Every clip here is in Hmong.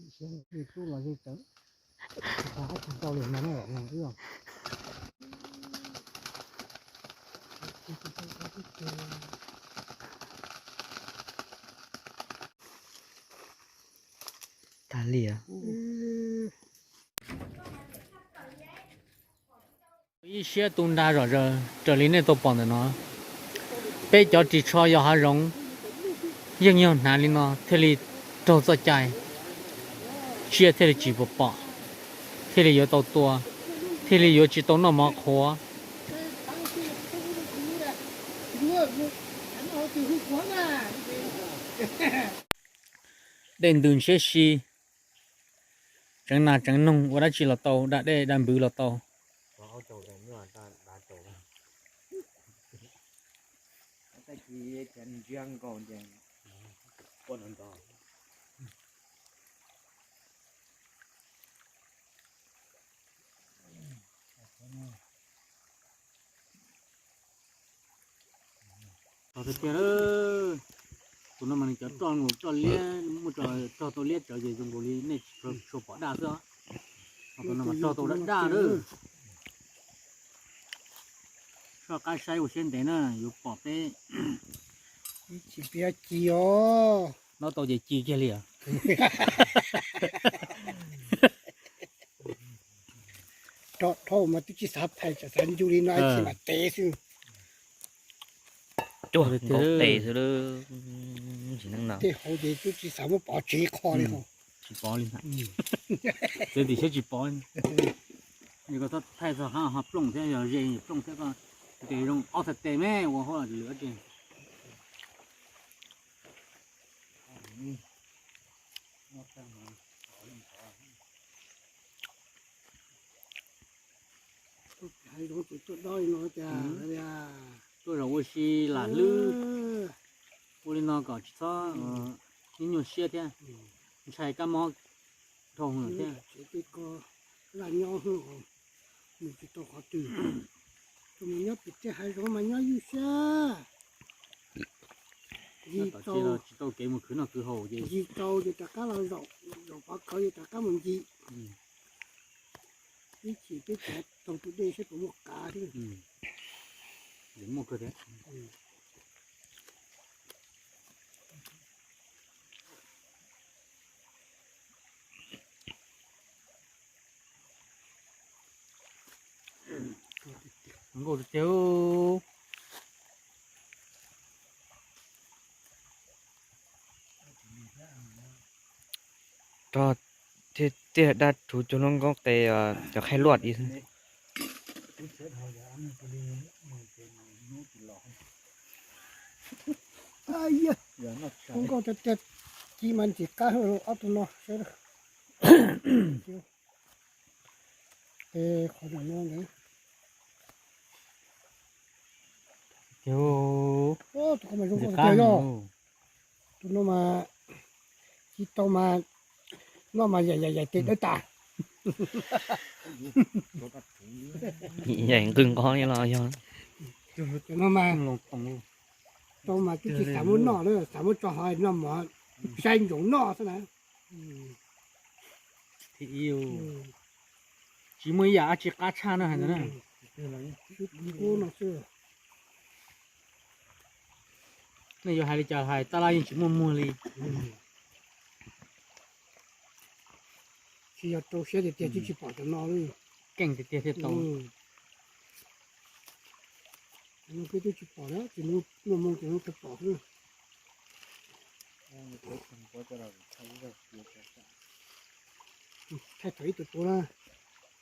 Tas li. Ib siab tu nra zom zaws raws li nej tau pom ntawm no. Peb cov ris tsho yos hav zoov yeej yog hnav li no thiaj li raug txoj cai, tsiaj thiaj li tsis pom pom, thiaj li yuav tau tua, thiaj li yuav tsis tau noj mov qhuav. Dej ntws ntshiab si, tseev nas tseev noog ua dab tsi los tau, da dej da npwv los tau. Txog tiag tiag lawm. Tus no mas nws cov roj nkaus roj liab, muaj tso rog tau liab tsawv ces zoo nkaus li nej tsuas pom daj xwb os. Tus no mas rog tau daj daj lawm. Soj qab saib ua siab ntev na yuav pom peb. Tsis piav ci os. Nov tau ces ci kiag li os. Rog dhau mas twb tsis xav phais, tseem xav ncu li no tsis mam tev xwb. Cuag nkaus tes xwb. Tej hauv ces twb tsis xav muab pov tsev qho li. Tsis pov li. Tsev tim siab tsis pov. Yog koj thaij txog qab ho plooj thiab, yog ze plooj thiab koj ces zoo ob txhais tes me ua hauj lwm tsev. Tuaj zaum ua si lam hlwb, ua li no kom tsis txhob nyuaj nyuaj siab thiab, ntshai kab mob dhau lawm thiab. Laj nyob mus tsis tau qhov twg, tus mus nyob pem tej hav zoov mas nyob ywj siab. Tsis tau kev mus khwv noj khwv haus ces, ncig tau ces rov qab los zaum, zaum pov khawv ces rov qab mus ncig. Ib chim peb cav taug tus dej saib puas muaj qav thiab. Muaj kawg thiab. Nkauj tiag tiag. Rog tiag tiag, dab rhuv cuag lub nkoob qe, cov khaib luaj ib xwb. Nkauj tiag tiag, ci mas ntxim qab ob tug no seb. Qhov no ntawd. Tus ko mas zoo nkauj tiag tiag yog. Tus no mas ci tau mas noj mas yaim yaim yaim tes dawb tas. Yaim nqws nqo li los yog. Tus no mas tau mas twb tsis xav muab noj na, xav muab tso hauv noj mov saib ntsoov noj xwb na. Tsis muaj ib yam dab tsi qab tshaj na hais ntawd na. Nej yuav hais li cas hais, tab laj yeej tsis muaj muag li. Tsis yog rau siab tiag tiag twb tsis pom cov no li. Keej tiag tiag thiaj tau. Cov no peb twb tsis pom na, ces muaj moo ces tau pom xwb. Thaij tau ib tug tuav na.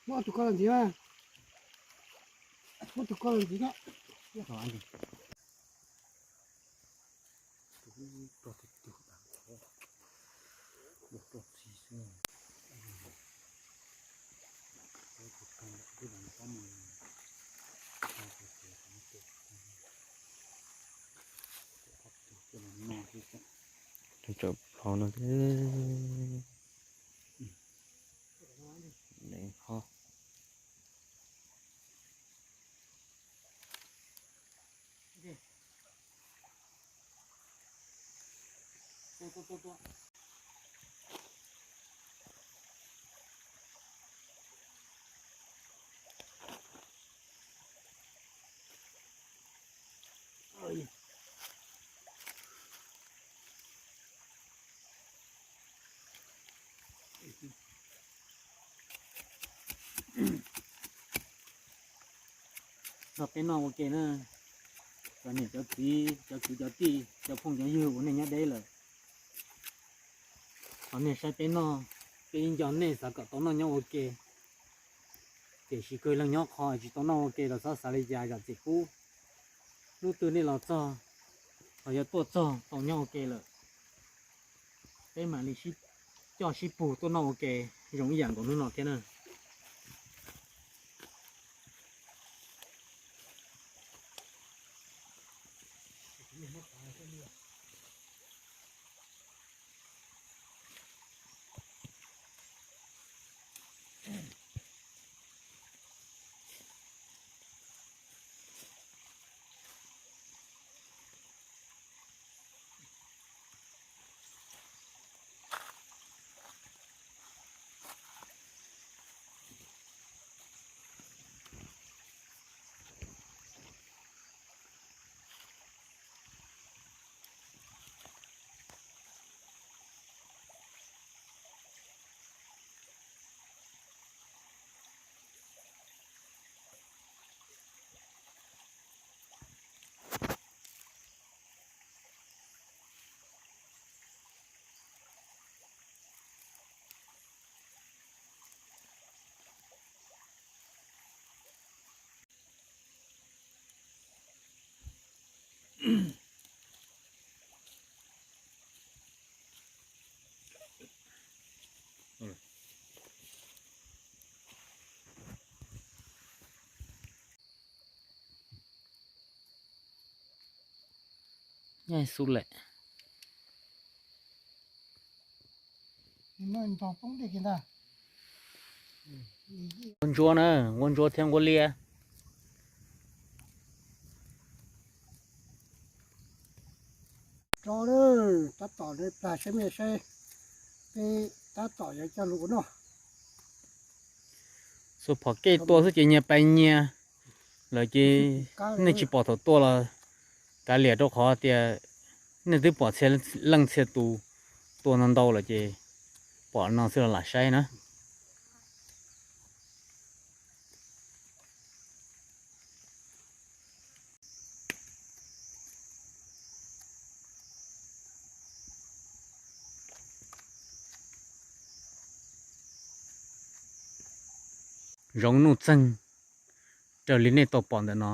Muab ob tug ko los ntxiv na. Muab tus ko los ntxiv na. Tsam plhov no thiab. Deev ho. nrog peb noj ua ke na, cov niam cov txiv, cov kwv cov tij, cov phooj cov ywg uas nej nyob deb lawm. Thov nej saib peb noj, peb ib nco nej xav kom tau noj nyob ua ke. Tiam sis kawg leej nyob qho tsis tau noj ua ke los txhob xav li cas, zam txim pub. Hnub twg nej los txog, los yog tuaj txog tau nyob ua ke lawm, peb mam li sib coj sib pug tuaj noj ua ke zoo ib yam nkaus hnub no thiab na. Nyob xub lawm. Nquab ntsuab na, nquab ntsuab thiab nquab liab. Tso, tab tom plag saib mej saib, peb tab tom yuav coj lus ua noj. Xuas phom kej tua xwb ces nyias pais nyias lawm ces nej tsis pom thaum tua los kav liam, rau qhov tias nej twb pom txhia leej txhia tus tua ntau ntau lawm ces pom no xwb los lam saib na. Zoov nuj txeeg raws li nej tau pom ntawm no.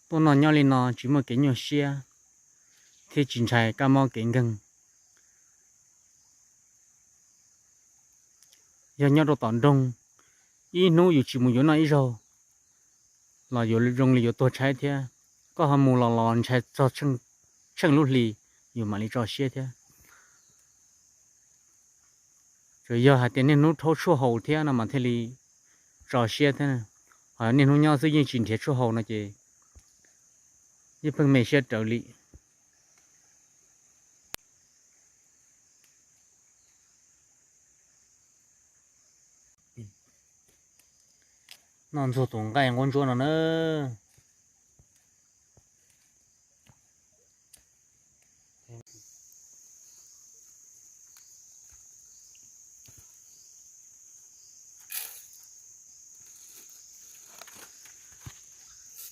Tuaj noj nyob li no tsis muaj kev nyuaj siab thiab tsis ntshai kab mob kev nkeeg. Yog nyob rau tom nroog, ib hnub yus tsis mus yuav noj ib zaug los yuav zoo li yuav tuag tshaib thiab. Koj ho mus los los ntshai txog tsheej lub hli, yus mam li tso siab thiab. Tsuas yog hais tias niaj hnub rhaub tshuaj haus thiab no mas thiaj li tso siab thiab. Ho niaj hnub nyob xwb yeej tsis nrhiav tshuaj haus no ces yeej pheej me siab raws li. Noj ntxuag tus nqaij nquab ntsuab no na.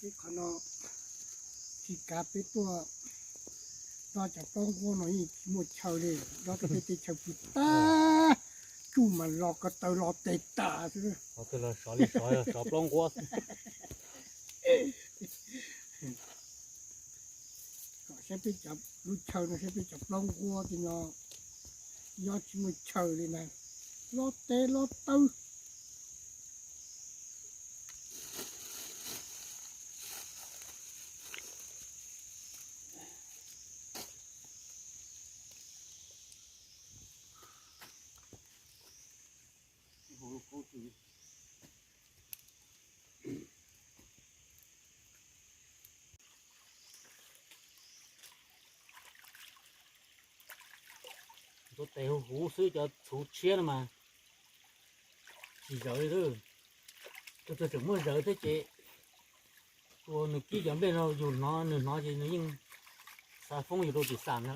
Ib qho no tsis kav peb tuaj, nyob cov plaub nquab no yeej tsis muaj chaw li, nyob rau peb teb chaws pw tag, tsuj mas los ko taw los tes tas xwb. Sov li sov, sov plaub nquab. Kom saib peb cov lub chaw no, saib peb cov plaub nquab ti no, nyob tsis muaj chaw li na, lob teb lob taw. Tus tes huv huv xwb, cov txhuv tshiab no mas tsis zawv li. Tus twg tseem muaj zawv thiab ces tus nws kib cov nplej los yus hnov, nws hnov ces nws yeej xa foob yus rau tim xam na.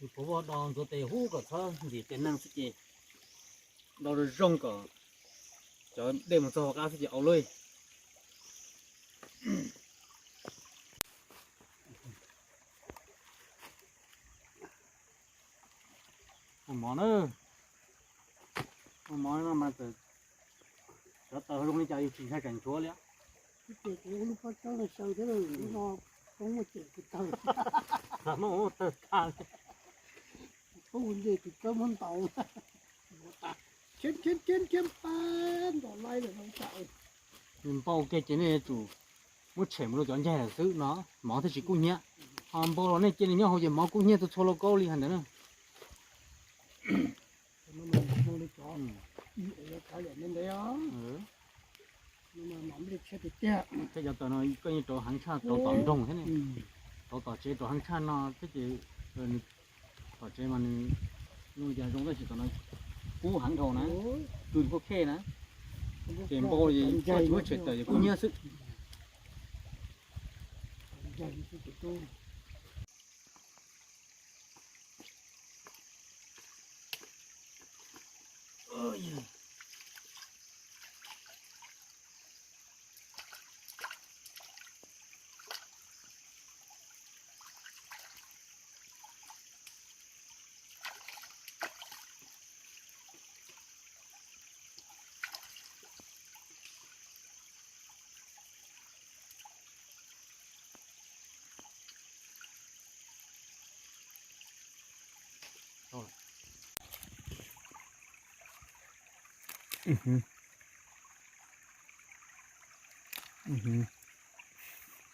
Tus puav voj do ntxuav tes hub kom txhob ntxim qias neeg xwb ces do zoo zoo kom cov dej mus txog hauv qab xwb ces au luj. Mov na, mov no mas cov taws zoo li cas yus tsis ntshai tsam nchuav li. Ces kuv lub pob tsaub no xyaw thiab lub no, koob muaj cem tus taws. Muaj tawg tag li. Koob ua nce tus tsaub muab ntaus. Khiab khiab khiab khiab pab ntaus laib lawm no. Nws npau kiag ces nej yuav tsum muab tshem mus rau cov ncaig lawm xwb no, mov thiaj tsis kub hnyiab. Ho npau los nej cia li nyob hauv ces mov kub hnyiab txhua txhua lauj kaub li hais ntawd na. Thiab cov taws no koj yeej rauv heev tshaj rau tom nroog thiab ne, rauv tom tsev rauv heev tshaj no thiab ces nws tom tsev mas nws zoo cas zoo tab sis tom no kub heev dhau na, kws kuj khej na, ces npau ces koj tsis muab tshem tawm ces kub hnyiab xwb.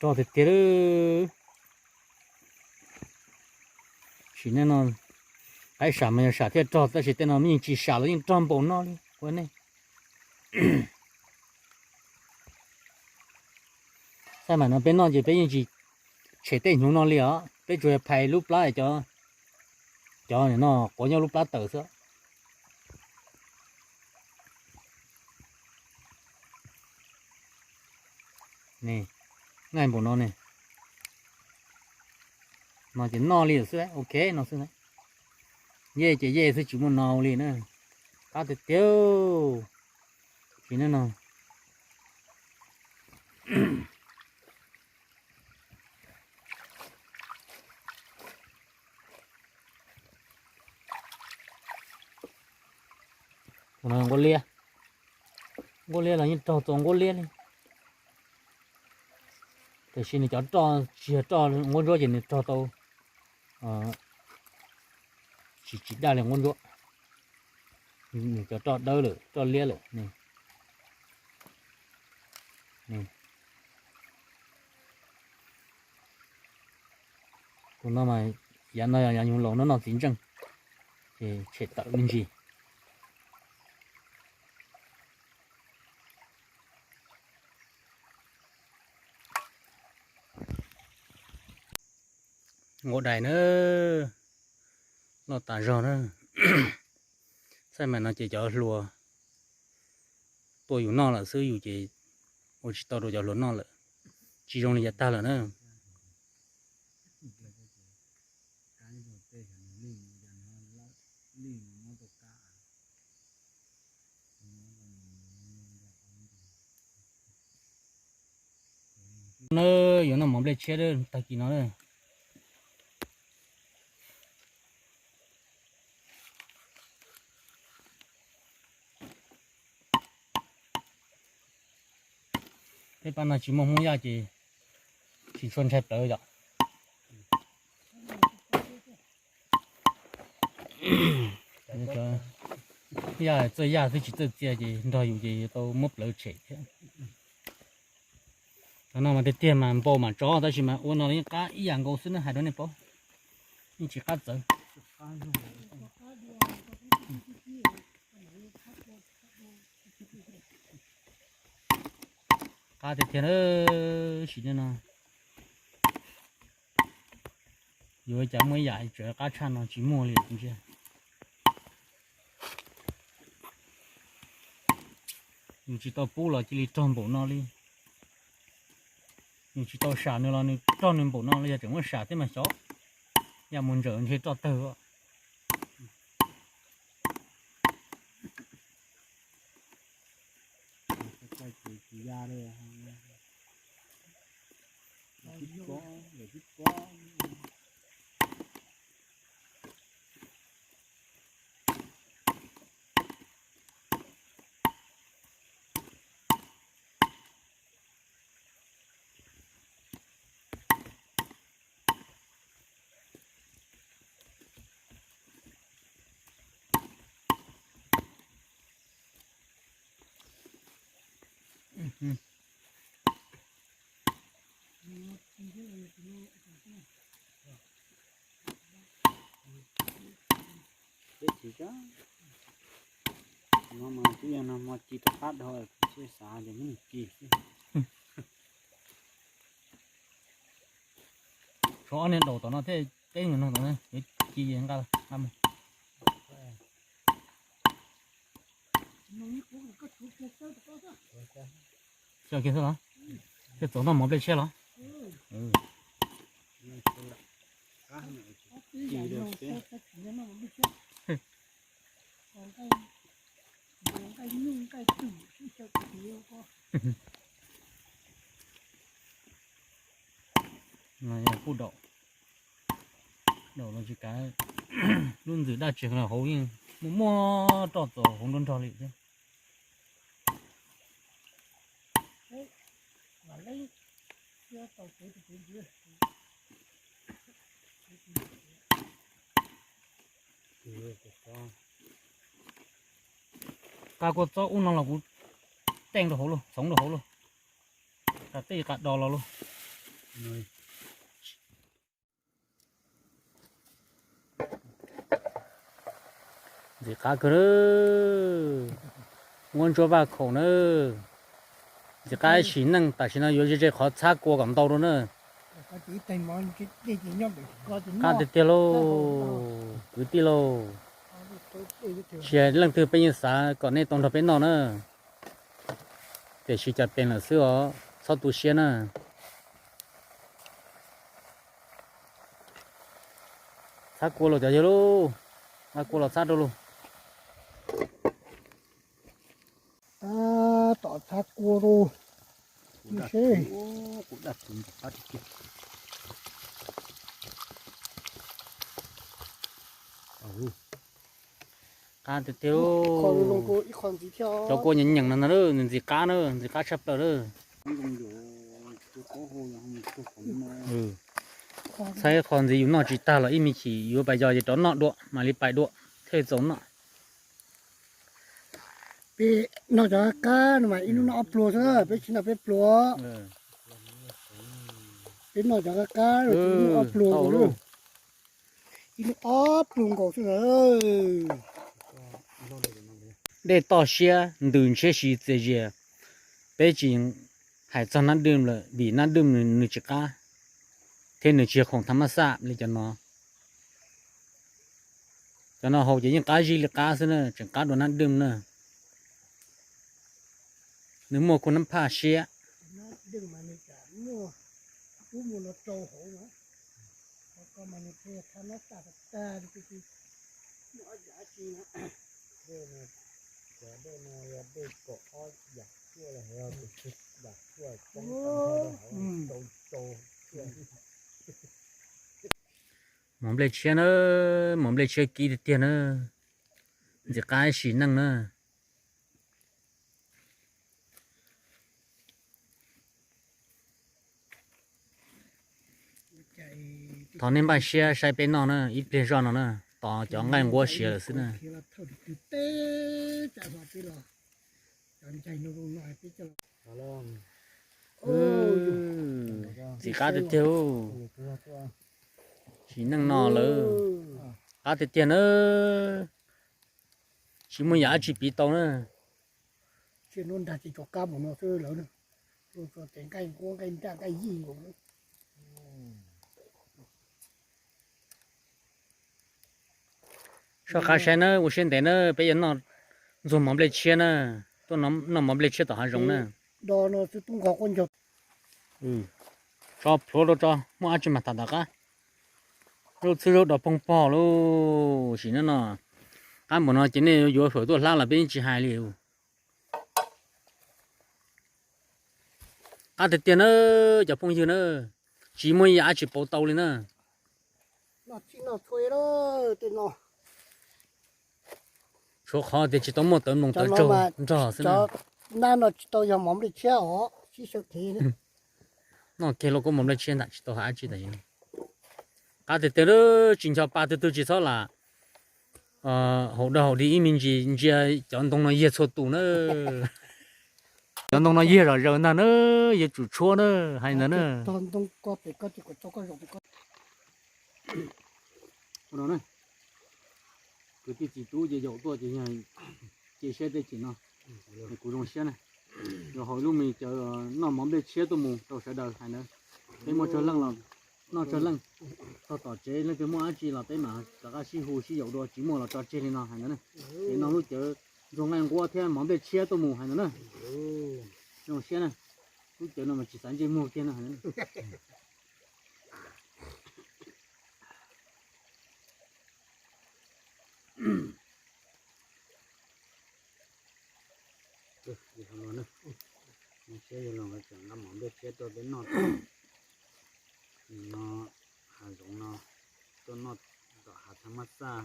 Rog tiag tiag. Sim neej no qaib sam mas yog sam thiaj rog tab sis tej no yeej tsis sam los yeej rog npaum no li ua nej. Xab mas no peb noj ces peb yeej tsis tshem tej hnyuv no li os, peb tsuas yog phais lub plab cov, cov no quav nyob lub plab tawm xwb. Nqaij npaum no ne, no ces noj li xwb, ok no xwb. Yej ces yej xwb tsis muaj no li na. Qab tiag tiag. Sim neej no nquab liab, nquab liab los yeej rog txaus nquab liab li. Tiam sis nws cov roj tsis yog roj nquab ntsuab ces nws rog tau tsis, tsis daj li nquab ntsuab. Nws cov roj dawb lawm, roj liab lawm. Tus no mas yav no yog yav nyuv laus no noj txiv ntseej, ces tshem tawm me ntsis. Nquab dais na, loj tas zog na. Xaij mas no ces cov hluas tuaj yus noj lawm xwb, yus ces ua tsis tau rau cov hluas noj lawm, tsis zoo li yav tag lawm na. Na, yuav noj mov nplej tshiab tag kis no na. Peb pab no tsis muaj Hmoob Yaj ces tsis tshua ntshai plawv yom. Yaj txawj yaj xwb tsis txawj txia ces nrog yus ces yuav tau muab plawv tshem thiab. Qhov no mas tiag tiag mas npau mas tsov tab sis mas ua no los yeej qab ib yam nkaus xwb na, hais rau nej paub, yeej tsis qab txawv. Qab tiag tiag na, sim neej no yuav cas muaj ib yam tseem qab tshaj no tsis muaj li ntsia. Nws tsis tau pub los cia li rog npaum no li. Nws tsis tau sam nws los nws rog nws npaum no li, yog tseem muab sam thiab mas xyov. Ya mus ntsaws ntshe roj tawg. Tsis, no mas twb yog nag hmo ci rov qab dhau, tsis xav ces muab nws ci xwb. Tshuav ob niag daus tom no thiab, teb nyuag no tom no, yuav ci nqa nqa mus. Coj kiag xwb los? Coj txaus noj mov nplej tshiab los? Kuj daum, daum los tsis kav, lub ntxwm daj tsi hauv yeej muaj muaj roj txaus hauv nruab nrog li thiab. Qab kua txob ub no los kuv teej rau hauv lauj, txhoov rau hauv lauj, qab tej qab do los lauj. Ntxim qab kawg na, muab ntsuab vaj khaum na. Ntxim qab ib sim neej, tam sim no yuav ze ze qhov txhab kua kom ntau rau na. Qab tiag tiag lauj, kwv tij lauj. Tsis hais leej twg peb yeej xav kom nej tau nrog peb noj na. Tiam sis cas peem lawm xwb os, txhob tu siab na. Txhab kua los cov yawg lauj, txhab kua los txhab rau lauj. Tab tom txhab kua rau. Qab tiag tiag, cov kua nyeem nyeem no no, ntxim qab na, ntxim qab tshaj plaws na. Txhab qhov ntxiv yus noj tsis tag los ib me chim yuav pais yos ces rov noj dua mam li pais dua thiaj txaus noj. Peb noj cov qab qab no mas ib hnub noj ob pluag xwb, peb tsis noj peb pluag. Peb noj cov qab qab ib hnub ob pluag, ib hnub ob pluag nkaus xwb na. Dej toj siab ntws ntshiab si txias zias, peb tsis hais txog nab dwm lawm vim nab dwm nws tsis qab thiab nws tsis yog khoom tham mab xaj li cov no. Cov no haus ces yeej qab zib li qab xwb na, tseem qab dua nab dwm na. Nws muaj kuj nab phaj siab. Mov nplej tshiab na, mov nplej tshiab kib tiag tiag na, ntxim qab sim neej na. Thov nej npaj siab saib peb noj na, ib pliag zoj no na, tos cov nqaij nquab siav lawm xwb na. Ntxim qab tiag tiag, sim neej no lawm, qab tiag tiag na, tsis muaj yam dab tsi piv tau na. Soj qab saib na, ua siab ntev na, peb yuav noj ntxuag mov nplej tshiab na, tuaj noj mov nplej tshiab tom hav zoov na. Tso plhuav rau tso, muaj dab tsi mas tham tom qab. Zaub txhwb zaub dov phooj pog lauj, sim neej no qab npaum no ces nej yuav fawm tuaj hlab los peb yeej tsis hais li. Qab tiag tiag na, cov phooj ywg na, tsis muaj ib yam dab tsi pauv tau li na. Tshuav qhov tias tsis tau muaj tawv mloog tawv tsaug nrog xwb na. Nab no tsis tau yog mov nplej tshiab os, sib sau thev. Noj kiag lauj kaub mov nplej tshiab ntag, tsis tau hais dab tsi tas. Qab tiag tiag, tsis nco pa twg twg tsis txhob lam haus dawb haus dig ib me ntsis, ntsia cov ntoo no yiag txhua tus na. Cov ntoo no yiag zom zaws ntag na, yuav tsum tshuab na, hais ntawd na. Kwv tij txiv tub ces yaum tuaj ces yog cia siab tej chim no, kuv zoo siab na. Yog haus ib lub me cawv noj mov nplej tshiab tuaj mus rau sawv daws hais ntawd. Peb muaj tsawg leej los noj tsawg leej, txog tom tsev leej twg muaj dab tsi los peb mam rov qab sib hu sib yaum dua, tsis muaj los tso tseg li no hais ntawd na. Es noj lub cawv ntsuag nqaij nquab thiab mov nplej tshiab tuaj mus hais ntawd na. Zoo siab na, lub cawv no mas tsis xav ntsej muag kiag no hais ntawd na. Siab yog los tseem nqa mov nplej tshiab tuaj peb noj. No hav zoov no tuaj noj tom hav tha mab xaj,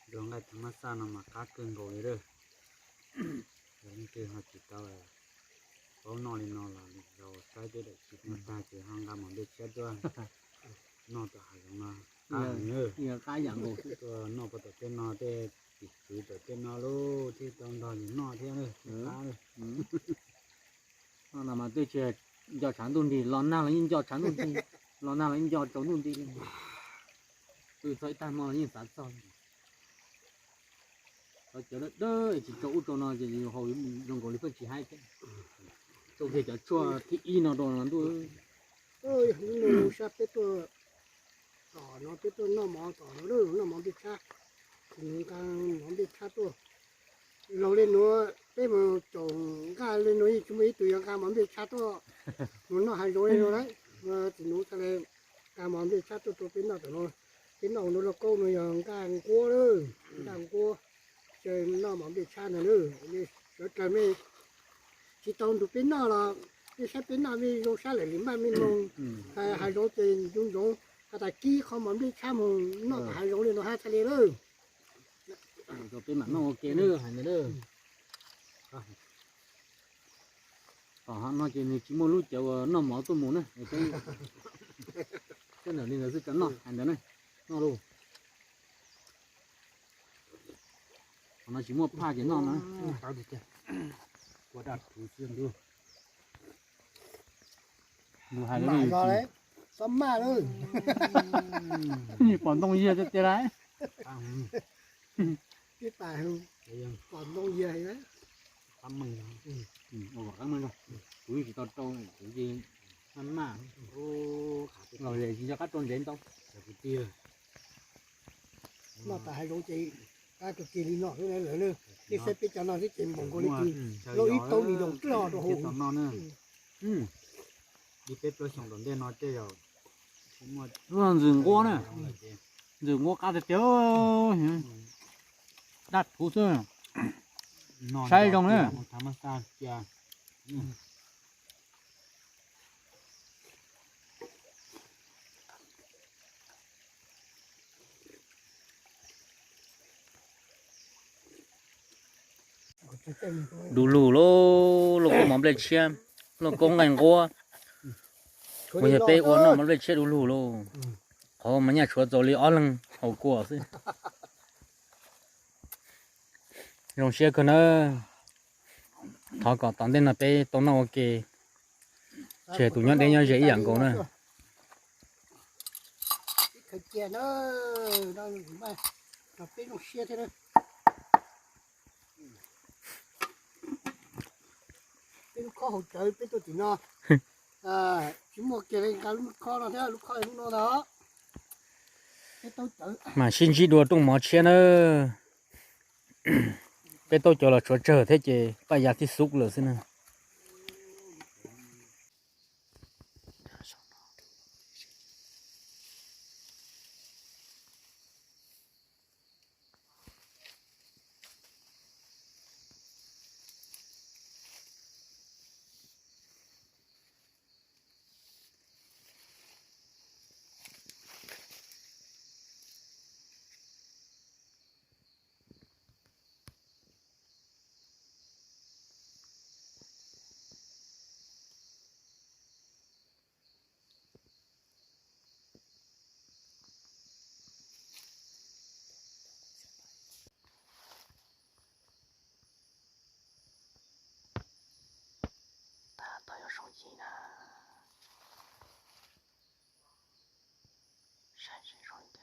nrog nqaij tha mab xaj no mas qab kawg nkaus li lawm. Yog leej twg ho tsis tau paub noj li no los zaus saib tej daim clip no tag ces ho nqa mov nplej tshiab tuaj noj tom hav zoov no. Qab yam nkaus, tuaj noj puag tom tej no tej tim kwv tom tej no lauj, thiaj tau nrog yus noj thiab. Qab no mas tej tsis nco tshav ntuj nrig, los nag los yeej nco tshav ntuj nrig, los nag los yeej nco tsaus ntuj nti li. Pw txog ib tag hmo los yeej xav txog. Cov cawv dawb dawb tsis rau ub rau no ces yus haus zoo nkaus li pheej tsis haib thiab. Rau kiag cov tshuaj thib ib no rau no ntuj. Sab peb tuaj tom no peb tuaj noj mov tom no, noj mov nplej tshab, nqa mov nplej tshab tuaj. Laus li nuav peb mus caum nqaj li nuav yeej tsis muaj ib tug yuav nqa mov nplej tshab tuaj mus noj hav zoov li nuav lawm. Txiv nuav txhaj le nqa mov nplej tshab tuaj rau peb noj tom no. Peb noj ua nuav lauj kaub no yog nqaj nquab, nqaj nquab, noj mov nplej tshab ntag na. Sawv dlawg mej tsis tau nrug peb noj los mej saib peb noj mej zoo sab lawm li maj mej moog. Hav zoov ces ncu ntsoov has tas kib qhov mov nplej tshab moog noj tom hav zoov li no hab txhaj le lawm. Peb mam noj ua ke na hais ntawd na. Tom hav no ces nws tsis muaj lub cawv uas noj mov tuaj mus na. Tej ntawm li ntawd xwb tso noj hais ntawd na. Noj lauj. Qhov no tsis muaj phaj ces noj na. Ua daj rhuv xwb ntuj. Ntuj hais lawv txhob maj lawm. Pom ntoo yiag tiag tiag lauj. Pom ntoo yiag. Kuv yeej tsis tau rau, kuv yeej maj maj. Los tsis nco qab rau ntsev ntau. Noj tas hav zoov ces qab kawg kiag li no xwb lawm na. Nej saib peb cov no xwb ces npaum nkaus li lub ib tauv mis doos dloj rau hauv no. Ib peb plaub xyoos tom ntej no tej zaum ntxwm nquab na, ntxwm nquab qab tiag tiag, daj rhuv xwb. Saib zoo na. Du lug lauj, lauj kaub mov nplej tshiab, lauj kaub nqaij nquab. Kuv yog peb ua noj mov nplej tshiab du lug lauj. Qhov mas nyaj tshuav txaus li ob leeg haus kua xwb. Zoo siab kawg na. Thov kom tom ntej no peb tau noj ua ke, tseg tus nyob deb nyob ze ib yam nkaus na. Peb lub khob haus cawv peb tuaj tim no, tsis muaj kiag li, nqa lub khob no thiab lub khob lub no ntag. Mam sib ntsib dua rooj mov tshiab na. Peb taub cawv los tshuav tsawg thiab ces paj ya tib xub lawm xwb na. tsoom yim na, saib seb zoo li cas.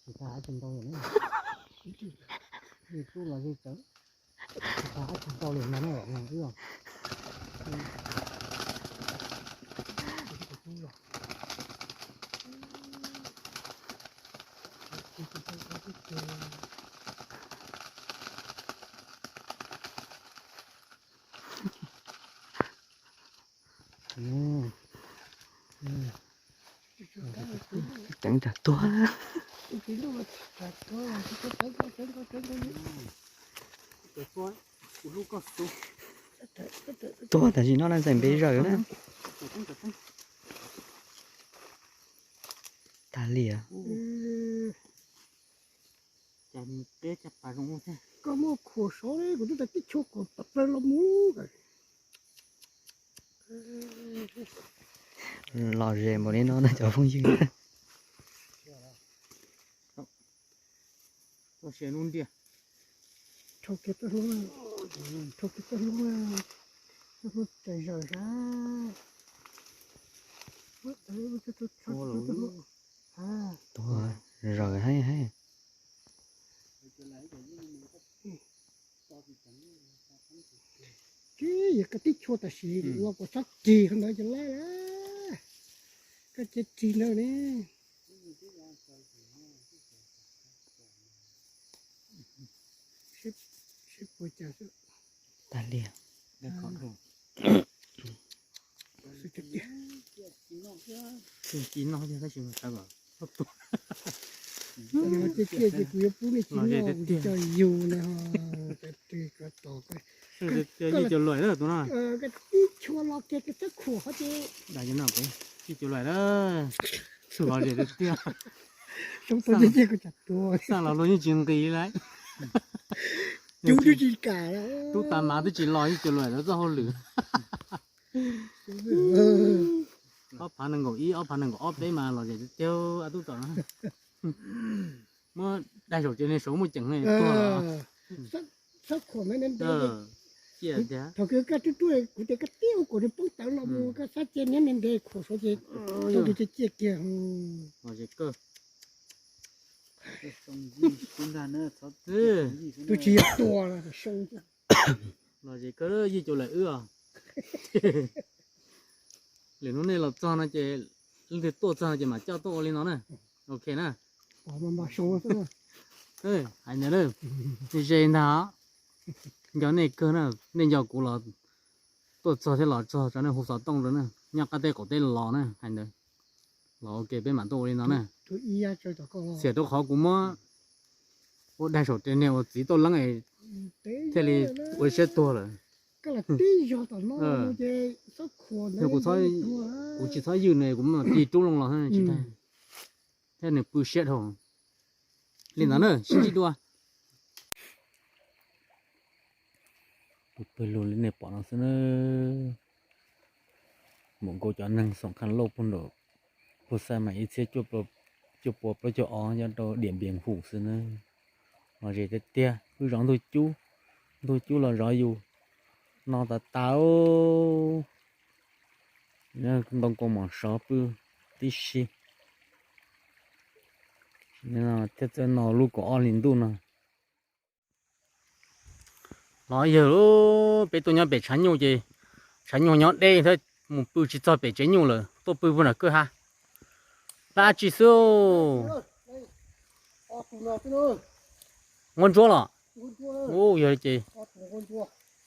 Tsis tas tsis ntau li na. Yus tub los yus txawv. Tsis tas tsis ntau li no na. Ceev tas tuag. Tuag tam sim no na, ntxeem npe zaws na. Tag liam. Koj muaj khuam sov li, kuv twb tas tib chua kom tawm plaws los mus. Lom zem npaum li no na cov phooj ywg. Rho kiag txoj hlub, rho kiag txoj hlub, txoj hlub tes zaws sab. Tuag zaws heev heev. Kib yog koj tib chua tam sim los kuv txhob cig qhov ntawd ces laib lawm. Koj cia cig ntawd ne. Seb puas cas xwb. Tag liam. Xwb tiag tiag. Ci noj thiab tab sis mas tau kom txhob tuag. Yog tiag tiag ces kuv yuav pub nej ci noj, kuv tsis coj yus na ho. Cas ris kom tos koj. Yij cov luam na tus no. Koj tib chua los kiag koj txhob khuam qhov ces. Yij cov luam na. Los zem tiag tiag. Xyoo tuaj ces kuv tsam tuag. Xaj los luag yeej tsis nqis lawm. Cub twb tsis kam lawm. Tub tas mas twb tsis los yij cov luam lawv txoj hauj lwm. Ob phav nees nkaum ib, ob phav nees nkaum ob peb mas los zem tiag tiag a tub tom na. Muab daig saum tsev niag saud muaj ceem tuag. Txhob khuam ntawd ntev ntev. Thaum kws koj tuaj tuaj kuv tias koj tib ua kom nws poob tawv los mus koj xav cia niab ntev ntev khuam saud ces tau tus ciaj ciaj kiag. Tus tsis yog tua los xyoo. Los zem kawg yij cov luam wb os. Lwm hnub nej los txog no ces leej twg tuaj txog no ces mam coj tuaj ua li no na. Ok na. Hais ntawd, ze ntag. Nco nej kawg na, nej nco kuv los tuaj txog thiab los txog tso nej hu xov tooj rau na, nyob qab teb qaum teb los na, hais ntawd. Los ok peb mam tuaj ua li no na. Xiam rau qhov kuv muab ua daig saum tsev niag ua txiv tuaj leeb thiaj li ua siab tuag lawm. Kuv tsis txhob ywj nws kuv mam tig rub loo los tsis tag thiab nws pw siab dhau. Li ntawd na sib ntsib dua. Tus pawg lug li nej pom no xwb na. Mus nkaus cov neeg xoom qha lauj puag nraum, puag xav mas ib txhiab cuaj pua plaub caug ob nyob rau Diam Npias Hum xwb na. Los zem tiag tiag, wb zov ntug cub, ntug cub los zov yus, no tas tas. Ntoo kua mom sov pw tib si. Thiab txawm no lub kaum ob hlis ntuj no. Los yawg, peb tuaj nyob pem tshav nyuj ces Tshav nyuag nyob deb thiab mus pw tsis txog pem tsev nyuj lawm, tuaj pw puag nram kwj ha. Dab tsi xwb? Nquab ntsuab los? Yog ces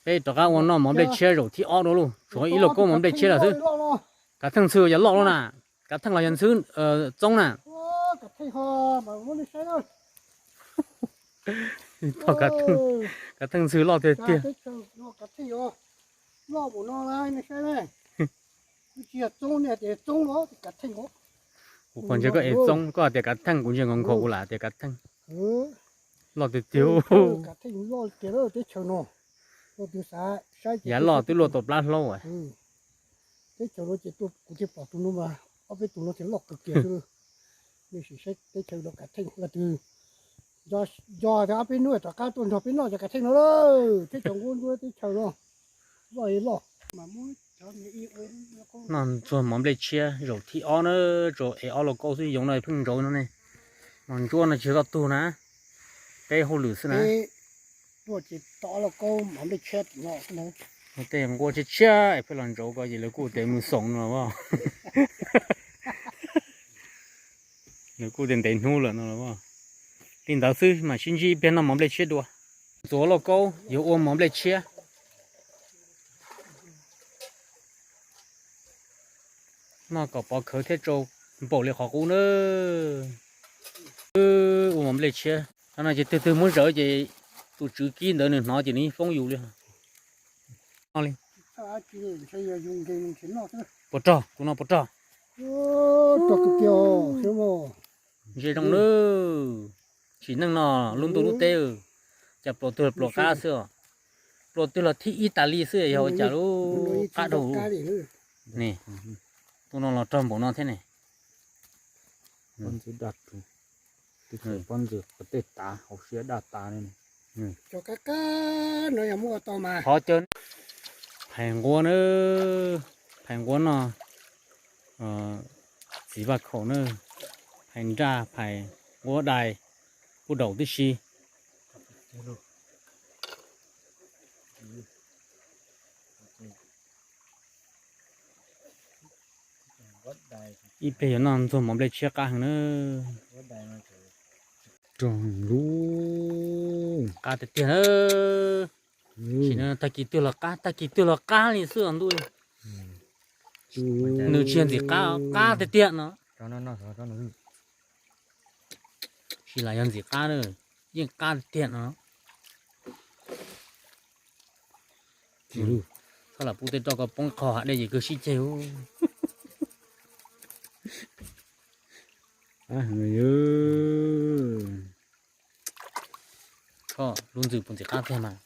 peb rov qab ua noj mov nplej tshiab zaum thib ob dua lauj, tshuav ib lauj kaub mov nplej tshiab lawm xwb. Kav theej ntxhw yog loj loj na, kav theej los yog ntxhw, txoob na. Kav theej ntxhw loj tiag tiag. Kuv qhuas ntsia koj ev txoob, koj hais tias kav theej, koj hais tias kav theej, kuv ntsia nkaus nkaus kuv lam tias kav theej. Loj tiag tiag. Yav loj twb luaj tau plab hlaub. Teb chaws no ces kuv thiaj pom tus no mas ob peb tus no ces loj kawg kiag xwb. Nej sim saib teb chaws no kav theej qhov twg. Nco tias ob peb hnub rov qab tuaj nrog peb noj cov kav theej no lawm, teb chaws nquab ntsuab teb chaws no loj loj. Noj ntxuag mov nplej tshiab zaum thib ob na, tsuas ev ob lauj kaub xwb, yoov no pheej ntsaud no ne. Mov ntsuab no tsis yog koj tug na, peb hauj lwm xwb na. Tej nquab tshiab tshiab es pheej los ntsaud ko ces lawv kuj tias mus xoom no los as. Lawv kuj tias ntev hnub lawm no los as. Li ntawd xwb mam sib ntsib ib pliag noj mov nplej tshiab dua. Ntxuav lauj kaub yuav ua mov nplej tshiab. Noj kom pov khawv thiab tsau npaum li qhov qub na. Ua mov nplej tshiab no ces twg twg muab zawv ces tus tswv kib ntawd nws hnov ces nws yeej foob yus li. Puas rog, tus no puas rog? Ntsia zoo nawb. Sim neej no lub ntuj lub teb, cas pluas twg los pluas qab xwb os. Pluas twg los thib ib tas li xwb, yog ua cas lub qab dhau. Tus no los rog npaum no thiab ne. Pob ntxwv daj, pob ntxwv qhov tej tav hauv siab daj tas li. Qhov caw phais nquab na, phais nquab noj txiv vaj khaum na, phais nraj phais nquab dais kuj daum tib si. Ib pliag yuav noj ntxuag mov nplej tshiab qab heev na. Rog lub qab tiag tiag na. Sim no tag kis twg los qab, tag kis twg los qab li xwb os ntuj. Nws tsis yog ntxim qab, qab tiag tiag no. Tsis lam yog ntxim qab na, yeej qab tiag tiag no. Txhob lam pub tej roj ko poob qho hav dej ces kawg sib ceg. Lub ntxwg puas ntxim qab tiag mas.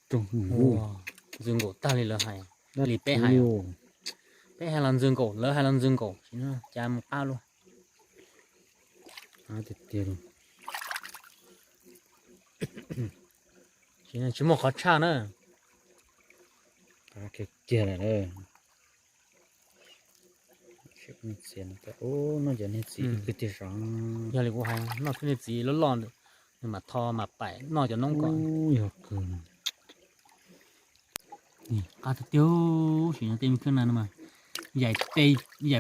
Ntxwg nkaum tag li lawv hais, li peb hais. Peb hais los ntxwg nkaum, lawv hais los ntxwg nkaum, tsis no cas mus qab luaj. Tiag tiag. Tsis muaj qhov tshaj na. Kiag lawm. Noj cov niag txiv kwv tiag zoo. Yog li kuv hais, noj cov niag txiv loj loj, nws mam tho mam paim noj cov noob ko. Yog kawg. Qab tiag tiag. Sim no tej me khab na no mas yaim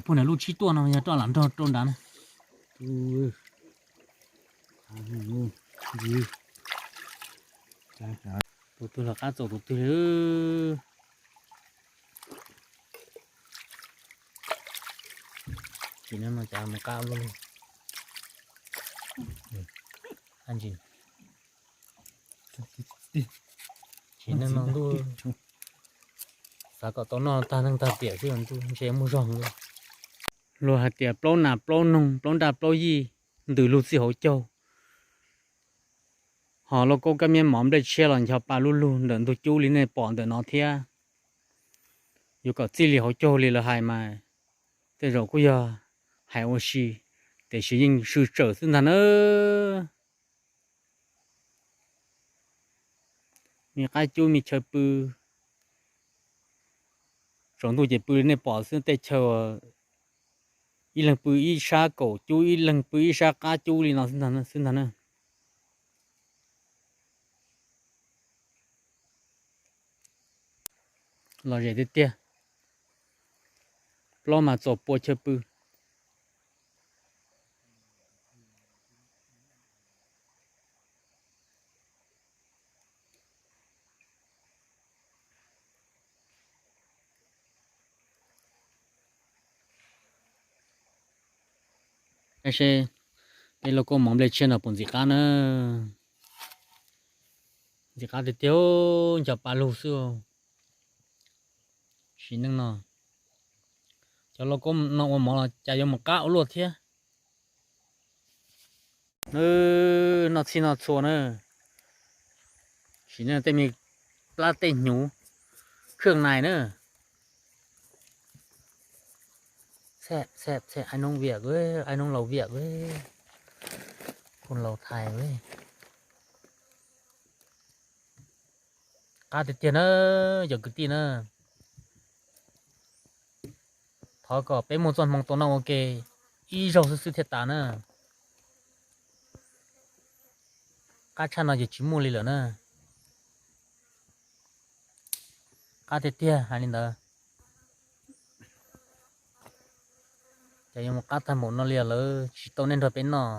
puag nram lub tshib tuaj no yog roj lam nrog rau nrad na. Tus twg los qab txaus tus twg li. Tsis no no cas mus qab luaj li. Tsis no no ntuj, xav kom tau noj tag neej tag tiam xwb ntuj ntshe muaj zog li. Luag hais tias plaub nas plaub noog plaub nraj plaub yij ntws lug txij hauv caug. Ho lauj kaub kab miab mov nplej tshiab los ncho pa lub lug ntawm ntug cub li nej pom ntawm no thiab. Yuav kom txij li hauv caug li lawv hais mas tej zaum kuj yog hais ua si, tiam sis yeej sw tsawm xwb ntag na. Me qab cub me chaw pw, tsaus ntuj ces pw li nej pom xwb tej chaw, ib leeg pw ib sab kaum cub ib leeg pw ib sab qab cub li no xwb ntag na. Lom zem tiag tiag, plaub mas txaus pua chaw pw. Seb peb lauj kaub mov nplej tshiab no puas ntxim qab na. Ntxim qab tiag tiag, ncho pa lug xwb. Sim neej no cov lauj kaub no ua mov los cas yuav mus qab ua luaj thiab. Noj txhij noj txhua na. Sim neej tej me plab tej hnyuv, khwj nais na. Txhej txhej txhej, ai noob viam, ai noob laus viam, kun laus thais. Qab tiag tiag na, cov kwv tij na. Thov kom peb muaj txoj hmoo tau noj ua ke ib zaug xwb xwb thiaj tas na. Qab tshaj no ces tsis muaj li lawm na. Qab tiag tiag hais li ntawd. Ces yuav mus qab tag npaum no li lawm tsis tau nej nrog peb noj.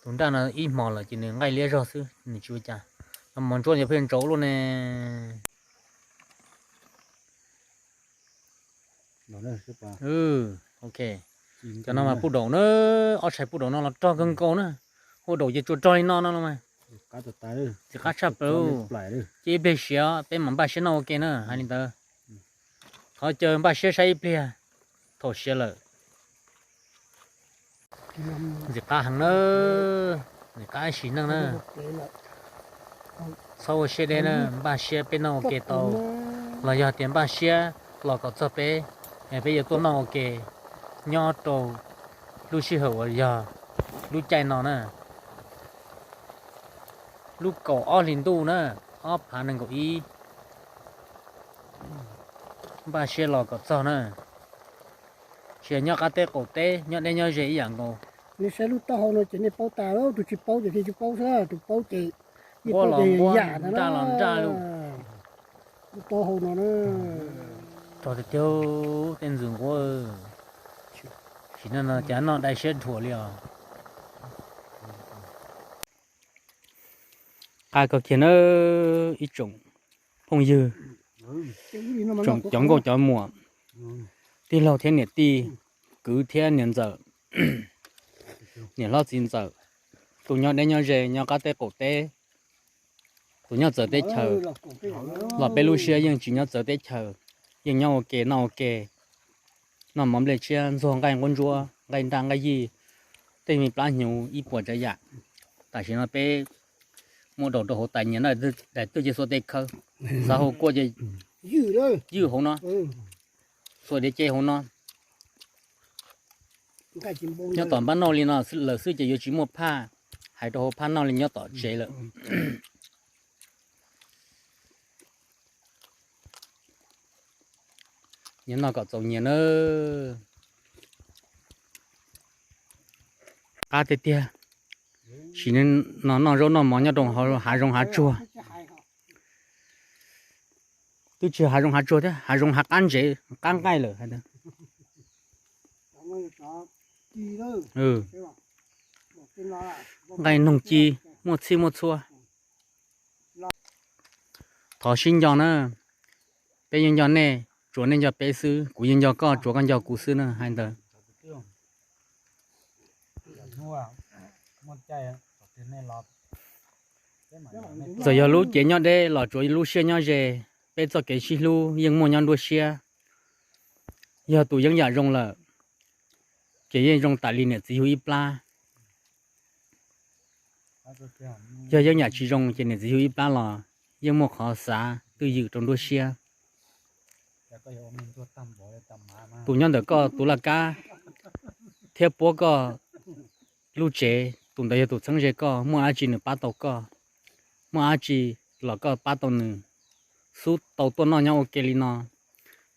Tus nraj no ib hmos lawm ces nws nqaij liab zog xwb, nws tsis ua cas. Mov ntsuab yog pheej ntsaus luaj ne. Cov no mas puj daum na, ob tshais puj daum no los rog kawg nkaus na. Puj daum ces tsuas rog li no no los mas. Txiv qab tshaj plaws. Ces ib pliag siav peb mam npaj siab noj ua ke na, hais li ntawd. Thov caw npaj siab saib ib pliag thaum siav lawm. Ntxim qab heev na, ntxim qab sim neej na. Txhob ua siab deb na, npaj siab peb noj ua ke tau, los yog tias npaj siab los kom txog peb, peb yuav tuaj noj ua ke nyob rau lub sij hawm uas yog lub caij no na, lub kaum ob hlis ntuj na, ob phav nees nkaum ib. Npaj siab los kom txog na. Tsis nyob qab teb qaum teb, nyob deb nyob ze ib yam nkaus. Nej saib lub taub hau no ces nej paub tas, tus tsis paub ces thiaj tsis paub xwb, tus paub ces nquab los nquab, nraj los nraj lub. Lub taub hau no na. Rog tiag tiag, tej ntxwg nquab. Sim neej no cas noj dai siab dhuam li os. Qab kawg kiag na ib tsoom phooj ywg, tsoom cov nkauj cov muam, tij laug thiab niam tij, kwv thiab niam ntxawm, niam hlob txiv ntxawm, tus nyob deb nyob ze nyob qab teb qaum teb, tus nyob txawv teb chaws, los peb lub siab yeej tsis nyob txawv teb chaws, yeej nyob ua ke noj ua ke, noj mov nplej tshiab ntxuag nqaij nqub ntsuab nqaij nraj nqaij yij, tej me plab hnyuv ib puas tsav yam. Tam sim no peb muab daus rau hauv tais nyias noj daim twg ces xuas tes khawb, xav hu kuaj ces ywj hauv no, xuas diav ce hauv no. Nyob tom npab noj li no lawm xwb ces yuav tsis muaj phaj hais rau hauv phaj noj li nyob tom tsev lawm. Nyias noj kom txaus nyias nawb. Qab tiag tiag, sim neej no noj zaub noj mov nyob rau hav zoov hav tsuag, twb tsis hav zoov hav tsuag thiab, hav zoov hav qab ntsev qab nqaij lawm hais tias. Nqaij noog ci, muaj txhij muaj txhua. Thov sib nco na, peb yeej nco nej, tsuav nej nco peb xwb, kuv yeej nco koj, tsuav koj nco kuv xwb na, hais ntawd. Txawm yog lub cev nyob deb los tsuav lub siab nyob ze, peb txoj kev sib hlub yeej muaj nyob nruab siab. Yog tus yeeb yam zoo lawm, ces yeej zoo tas li niam txiv yug ib plab. Yog yeeb yam tsis zoo ces niam txiv yug ib plab los yeej muaj qhov xav twj ywm rau nruab siab. Tus nyob ntawm koj tus laj kab thiab puab koj lub tsev, tus ntawd yog tus txheeb ze koj, muaj dab tsi nws pab tau koj, muaj dab tsi los koj pab tau nws, xub tau tuaj noj nyob ua ke li no.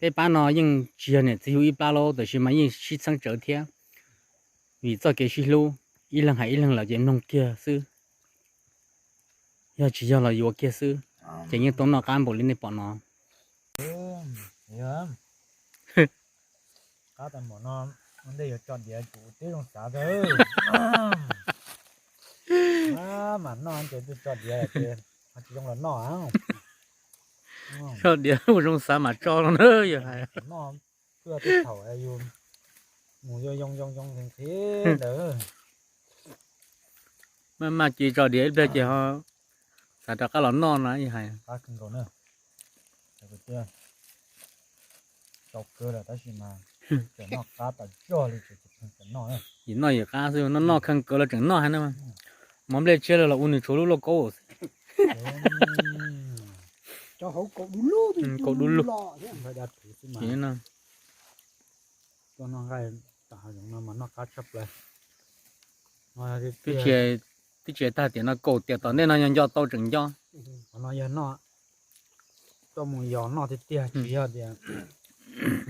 Peb pab no yeej tsis yog niam txiv yug ib plab lauj, tab sis mas yeej sib txheeb tsawv thiab, vim txoj kev sib hlub, ib leeg hais ib leeg lawm ces mloog kiag xwb. Yog tsis yog los yuav kiag xwb, ces yeej tau noj qab npaum li nej pom no. Qab tag npaum no, ua ntej yuav tso diav tsum tib zoo xav tag. Mas noj ces twb tso diav ces ho tsis zoo los noj. Tso diav ua zoo xav mas tso no na yog hais. Noj twb thaum yus mus yoo yoo yoo yoo nqhis ntawd. Maj maj ces tso diav ib pliag ces ho xav rov qab los noj no yog hais. Tau kawg lawm tab sis mas tseem noj qab tas zog li, tseem noj. Yim noj yim qab xwb, noj noj kheej kawg los tseem noj hais na. Mov nplej tshiab los ua nws tshuav lub lauj kaub xwb. Kaum du lug. Twb tsis tag tiam no kaum tiam tom ntej no yog nco tau tseem nco. Qhov no yog noj coj mus yos noj tiag tiag, tsis yog tias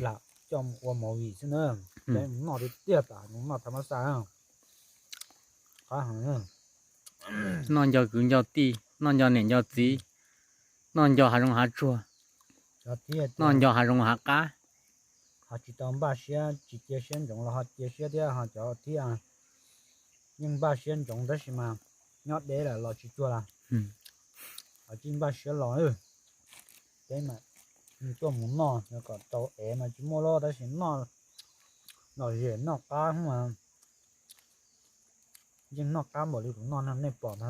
lam coj mus ua movie xwb na. Noj tiag tiag tas, noj tham mas xaj. Noj nco kwv nco tij, noj nco niam nco txiv, noj nco hav zoov hav tsuag, noj nco hav zoov hav qab. Ho tsis tau npaj siab, tsis cia siab ntsoov los ho cia siab thiab, ho cov thiab yeej npaj siab ntsoov tab sis mas nyob deb lawm los tsis tsuag lawm. Ho tsis npaj siab los, peb mas tuaj mus noj kom tau ev mas tsis muaj loj tab sis noj lom zem noj qab mas yeej noj qab npaum li kuv noj no nej pom ntag.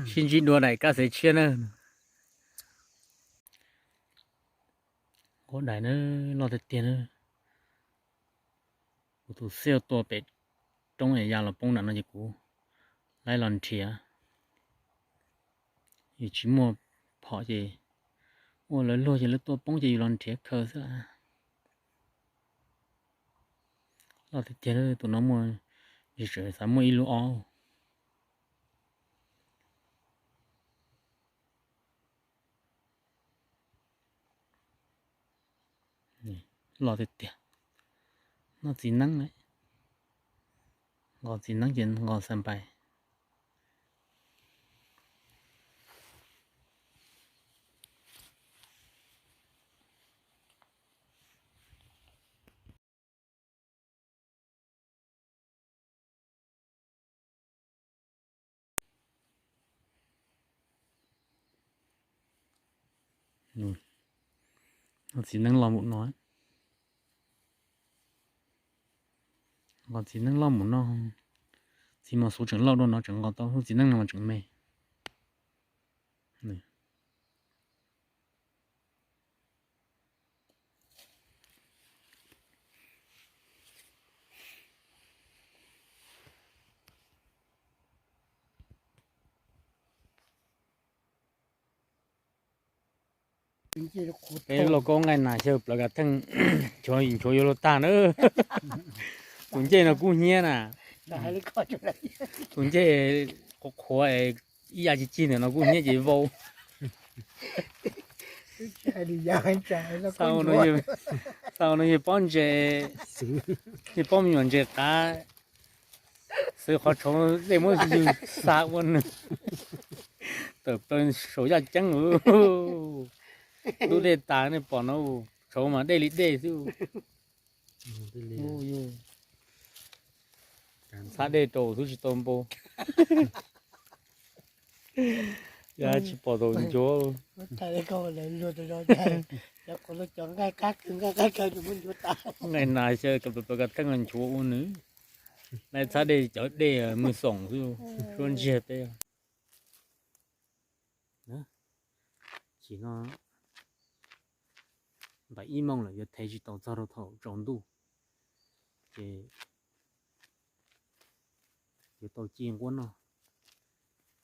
Sib ntsib dua daim kab xav tshiab na. Nquab dais na, loj tiag tiag na. Kuv tus xiaj tua pem roob es ya los poob nram no ces kuv laib los nrhiav. Yus tsis muaj phom ces ua lawv luag ces lawv tua poob ces yus los nrhiav khaws xwb. Loj tiag tiag, tus no muaj, tseem xav muaj ib lub ob. Loj tiag tiag. Noj txiv neeb lawm. Nqos txiv neeb ces nqos xas npais. Nqos txiv neeb loj mus no. Nqos txiv neeb loj mus no. Txiv mos xuv tseem loj dua no tseem nqos tau, lub txiv neeb no mas tseem me. Peb lauj kaub nqaij nas xyaw plawv kav theej, nchuav nchuav yuav luag tag na. Tus ncej no kub hnyiab na. Tus ncej qhuav qhuav es ib ya ci ci ntawm no kub hnyiab ces vau. Xaus no yog pob ntses, yog pob me nyuam ntses qav, xwb qhov tshauv dej muab yws xa ua nws tawm plaws saum yaj ceeb. Lub dej tas nej pom no, tshauv mas dej li dej xwb. Txhab dej rau xwb tsis tau npau. Yog tsis pom tau nchuav. Nqaij nas xyaw kav nchuav ua nws. Nqaij txhab dej cov dej mws xoom xwb, suab ntsiag peb. Chim no npaim ib moos lawm yuav thev tsis tau txog rau thaum tsaus ntuj, ces yuav tau ci nquab noj.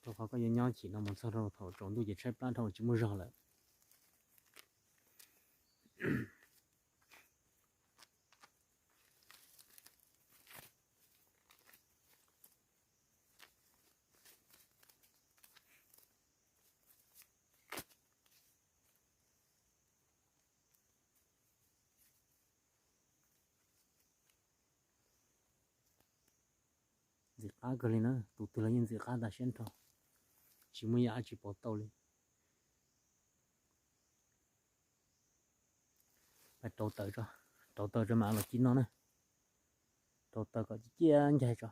Rau qhov koj yuav nyob chim no mus txog rau thaum tsaus ntuj ces tshaib plab dhau tsis muaj zog lawm. Ntxim Qab kawg li na, tus twg los yeej ntxim qab tas siab nrho, tsis muaj yam dab tsi pauv tau li. Rauv taws tso, rauv taws tso mam los ci noj na. Rauv taws kom ciaj ncaig tso.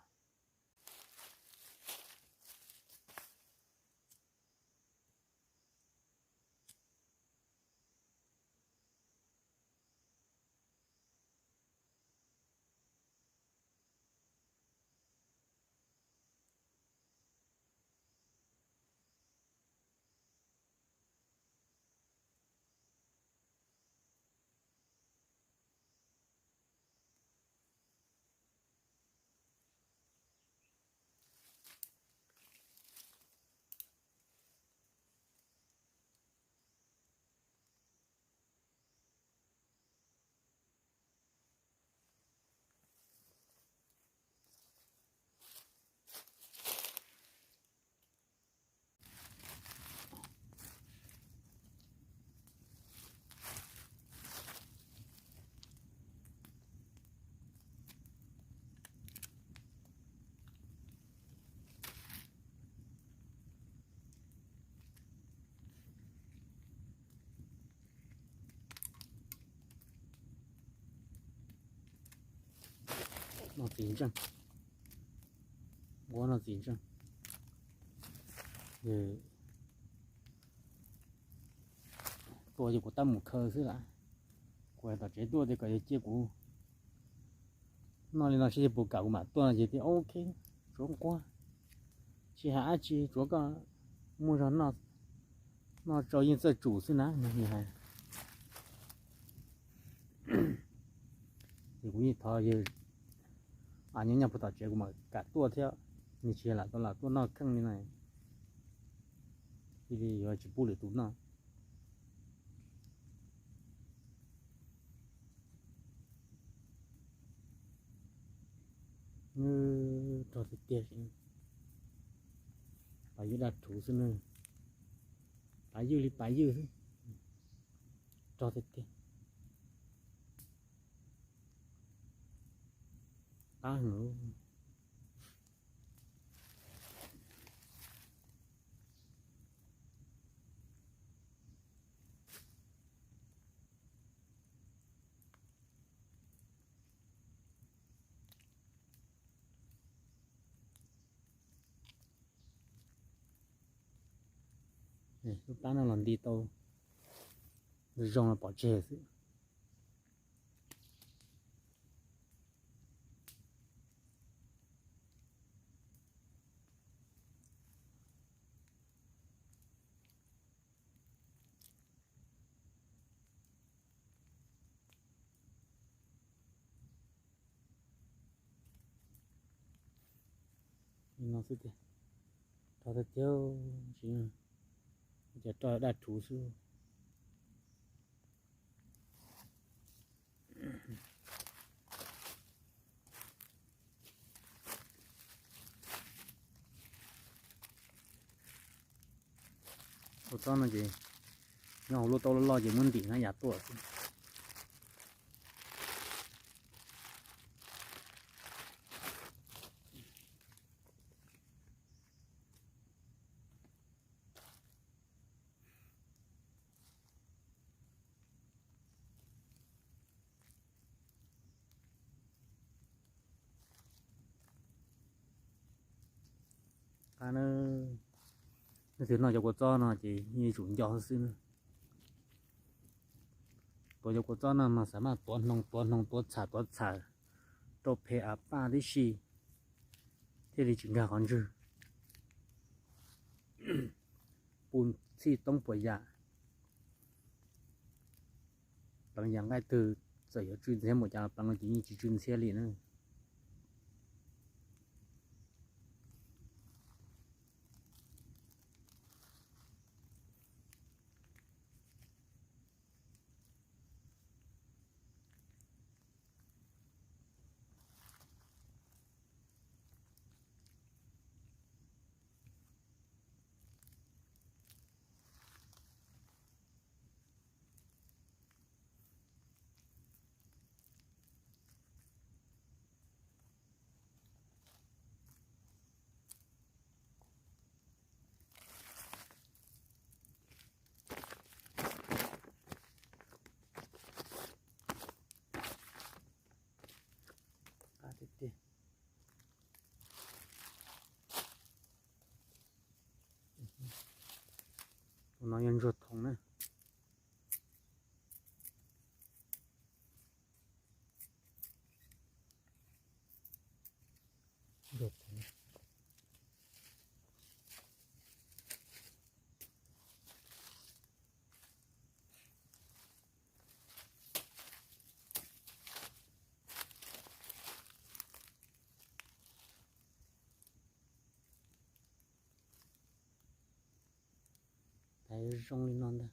Noj txiv ntseej, nquab noj txiv ntseej. Tuaj ces kuv tab mus khaws xwb las. Kuv hais tom tsev tuaj tias kom yog cia kuv noj li no seb puas kam kuv mam tuaj no ces tias ok, tsuav nquab, tsis hais dab tsi, tsuav koj muaj zog noj, noj tsau yeej txawj tsum xwb na. Nws hais, ces kuv yeej thov yog nyob nyob puag tom tsev kuv mam kam tuaj thiab. Nws tsis lam tau lam tuaj noj kheej li no, cia li yuav tsis pub lwm tus noj. Rog tiag tiag, pav ywj daj rhuv xwb na. Pav ywj li pav ywj xwb, rog tiag tiag. Qab heev. Lub plab no los nti tau zoo los pov tseg xwb. Li no xwb tiag, rog tiag tiag, ces rog daj rhuv xwb. Tus txob no ces nyob hauv lub taub loj loj ces muab ntim na yav tuaj xwb. Qab na, leej twg noj cov kua txob no ces yeej tsum nco xwb na. Tuav cov kua txob no mas xav mas tuav hnoos tuav hnoos tuav txham tuav txham rau phem av paj tib si thiaj li tsis nkag qhov ntswg. Puj txhij toob puas yam, pleev yam nqaij twg txawm yuav tsw ntxhiab npaum cas los pleev los ces yeej tsis tsw ntxhiab li na. Tus no yog ntsuag thoom na. Zoo li no ntag.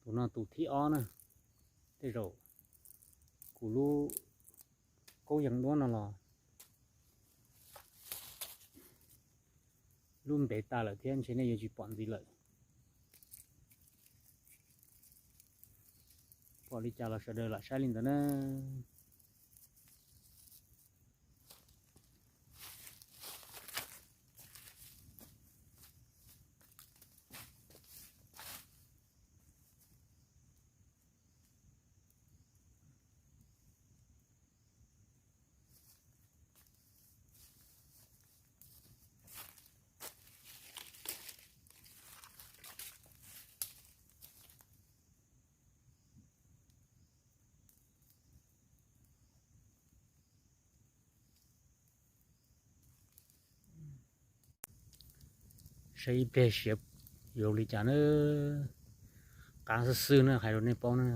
Tus no tus thib ob na. Tej zaum kuv lub kaub yees duab no los lub ntev tas lawm thiab ntshe nej yuav tsis pom ntxiv lawm. Pom li cas los sawv daws lam saib li ntawd na. Saib ib pliag siav yuav li cas na. Qab xwb xwb na, hais rau nej paub na.